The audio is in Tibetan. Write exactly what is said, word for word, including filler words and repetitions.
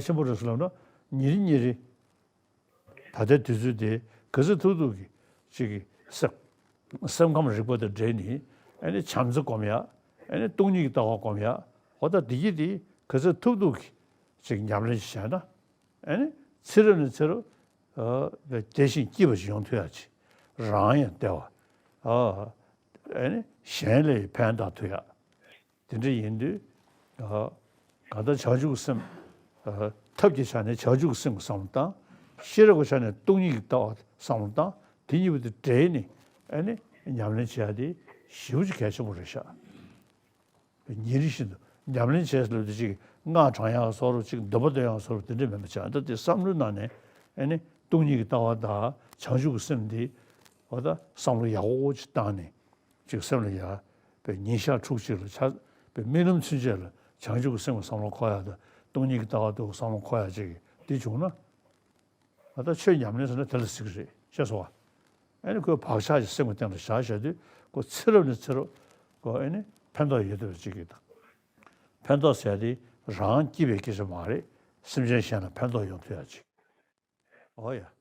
ཆེན་པོ་རེད་ཟེར་ལབ་ན། ཉིན་རེ་ཉིན་རེ། ད་ལྟའི་དུས་ཚོད་དེ་ག་ཚོད་ཐུབ་ཐུབ་ཀྱིས་ཅིག་གི་སེམས་སེམས་ཁམས་རིག་པ་དང་འབྲེལ་ནས། ཨ་ནི་བྱམས་བརྩེ་སྒོམ་ཡག་ཨ་ནི་སྟོང་ཉིད་ཀྱི་ལྟ་བ་སྒོམ་ཡག་འོ་ད་འདི་གི་དེ་ག་ཚོད་ཐུབ་ཐུབ་ཀྱིས་ཅིག་ཉམས་ལེན་བྱས་ན། ཨ་ནི་ཚེ་རབས་ནས་ཚེ་རབས་ཨ་བདེ་ཞིང་སྐྱིད་པ་ཞིག་ཡོང་ཐུབ་ཡག་ཅིག་རང་ཡང་བདེ་བ། ཨ་ཨ་ནི་གཞན་ལ་ཕན་བཏགས་ཐུབ་ཡག་དེ་འདྲ་ཡིན་དུས། ཨ་གང་ལྟར་བྱང་ཆུབ་ཀྱི་སེམས། ཨ་ཐབས་ཀྱི་ཆ་ནས་བྱང་ཆུབ་ཀྱི་སེམས་ཀྱི་བསམ་བློ་བཏང་། ཤེས་རབ་ཀྱི་ཆ་ནས་སྟོང་ཉིད་ཀྱི་ལྟ་བ་བསམ་བློ་བཏང་། དེ་གཉིས་པོ་དེ་འདྲེས་ནས་ཨ་ནི་ཉམས་ལེན་བྱེད་ཡག་དེ་ཞེ་པོ་ཅིག་གལ་ཆེན་པོ་རེད་ཤག་ཉིན་རེ་བཞིན་དུ་ཉམས་ལེན་བྱས་ལབ་དུས་ཅིག་སྔགས་བགྲང་ཡག་བཟོ་འདྲ། ཅིག་འདོན་པ་འདོན་ཡག་བཟོ་འདྲ། དེ་འདྲ་མིན་པ་བྱས། ད་དེ་བསམ་བློའི་ནང་ནས་ཨ་ནི་སྟོང་ཉིད་ཀྱི་ལྟ་བ་དང་བྱང་ཆུབ་ཀྱི་སེམས་འདི་འོ་ད་བསམ་བློ་ཡག་པོ་ཅིག་བཏང་ནས། ཅིག་སེམས་ལ་ཡ་པའི་ཉིན་ཞག་ཕྲུགས་གཅིག་ལ་ཆ་པའི་རྨི་ལམ་ཚུན་ཆད་ལ་བྱང་ཆུབ་ཀྱི་སེམས་ཀྱི་བསམ་བློ་འཁོར་ཡག་དང་། སྟོང་ཉིད་ཀྱི་ལྟ་བ་དུ་བསམ་བློ་འཁོར་ཡག་ཅིག་འདི་བྱུང་ན། ད་ལྟ་ཆོས་ཉམས་ལེན་ཟེར་ན་དེ་ལ་ཟེར་གི་རེད། ཤེས་སོང་བ། ཨ་ནི་ཁོས་བག་ཆགས་ཀྱི་སེམས་ཀྱི་སྟེང་ལ་བཞག་བཞག་དུས། ཁོ་ཚེ་རབས་ནས་ཚེ་རབས་ཁོ་ཨ་ནི་ཕན་ཐོགས་ཡོད་བསྡད་པ་ཅིག་གི་དང་། ཕན་ཐོགས་ཟེར་དེ་རང་སྐྱིད་པའི་སྐད་ཆ་མ་རེད། སེམས་ཅན་གཞན་ལ་ཕན་ཐོགས་ཡོང་ཐུབ་ཡག་ཅིག་འོ་ཡ།